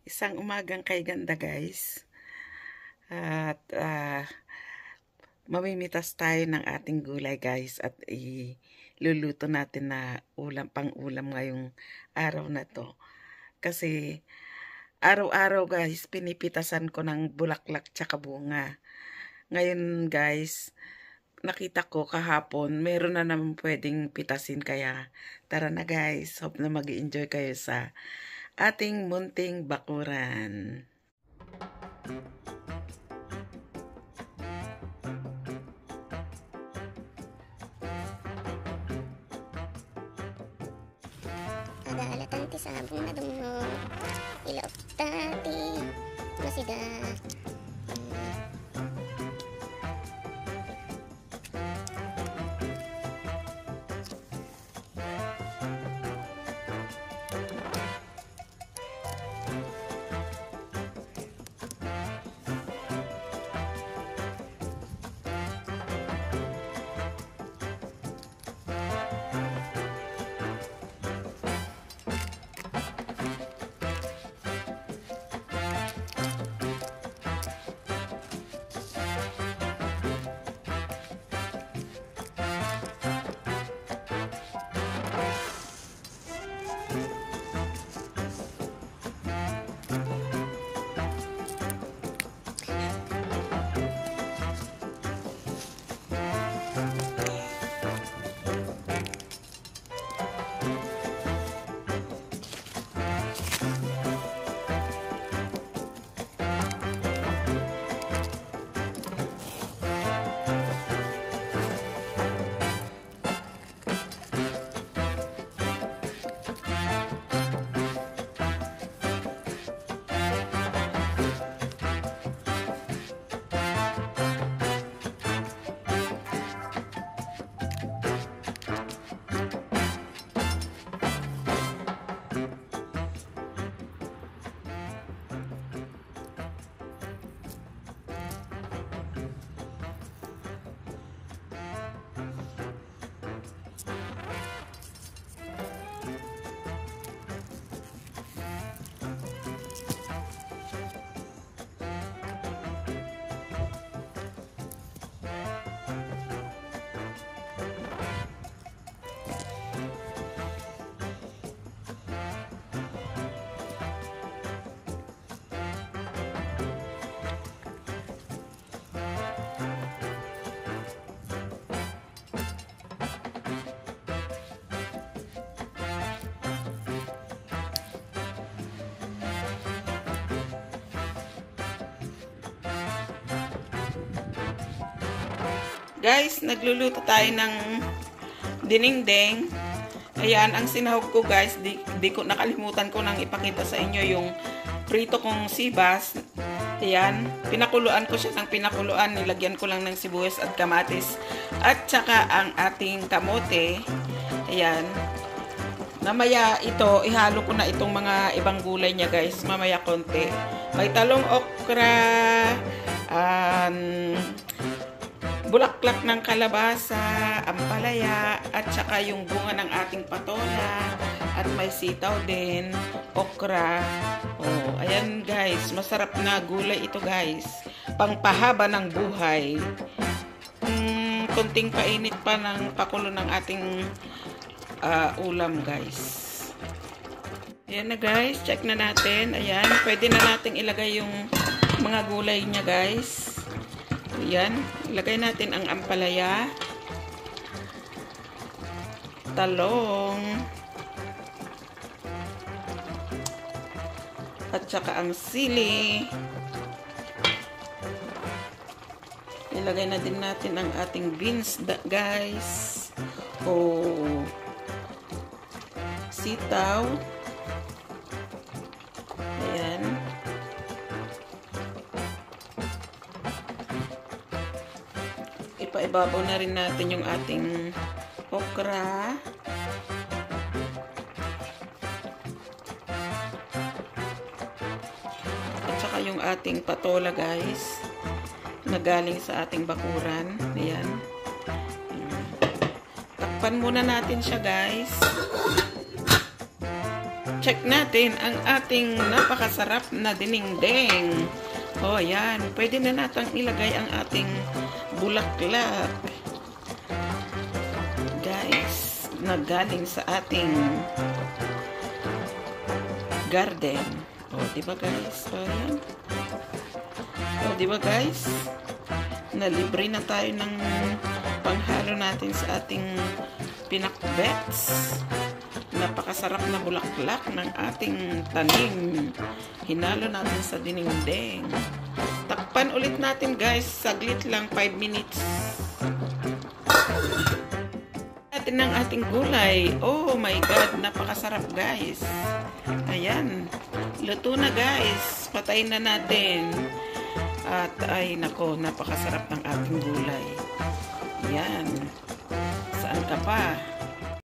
Isang umagang kay ganda guys. At mamimitas tayo ng ating gulay guys at iluluto natin na pang-ulam ngayong araw na to. Kasi araw-araw guys pinipitasan ko ng bulaklak tsaka bunga. Ngayon guys, nakita ko kahapon meron na naman pwedeng pitasin, kaya tara na guys. Hope na mag-enjoy kayo sa ating munting bakuran. Ada tanti sabong na dungo ilaok tati masida Guys, nagluluto tayo ng dinengdeng. Ayan, ang sinahog ko guys, di ko nakalimutan ko nang ipakita sa inyo yung prito kong sibas. Ayan, pinakuluan ko siya ng pinakuluan, nilagyan ko lang ng sibuyas at kamatis at saka ang ating kamote. Ayan. Mamaya ito, ihalo ko na itong mga ibang gulay niya guys, mamaya konti. May talong okra, bulaklak ng kalabasa, ampalaya, at saka yung bunga ng ating patola, at may sitaw din, okra. Oh, ayan guys, masarap na gulay ito guys. Pangpahaba ng buhay. Kunting painit pa ng pakulo ng ating ulam guys. Ayan na guys, check na natin. Ayan, pwede na nating ilagay yung mga gulay niya guys. Ayan, ilagay natin ang ampalaya, talong, at saka ang sili. Ilagay na din natin ang ating beans guys, o sitaw. Ayan. Ipaibabaw na rin natin yung ating okra. At saka yung ating patola guys, na galing sa ating bakuran. Ayan. Takpan muna natin siya guys. check natin ang ating napakasarap na dinengdeng. O, yan. Pwede na natang ilagay ang ating bulaklak. Guys, nagaling sa ating garden. O, diba guys? O, yan. O, diba guys? Nalibre na tayo ng panghalo natin sa ating pinakbets. Napakasarap na bulaklak ng ating tanim. Hinalo natin sa dinengdeng. Takpan ulit natin guys. Saglit lang, 5 minutes. Natin ng ating gulay. Oh my God, napakasarap guys. Ayan. Luto na guys. Patayin na natin. At ay nako, napakasarap ng ating gulay. Yan. Saan ka pa?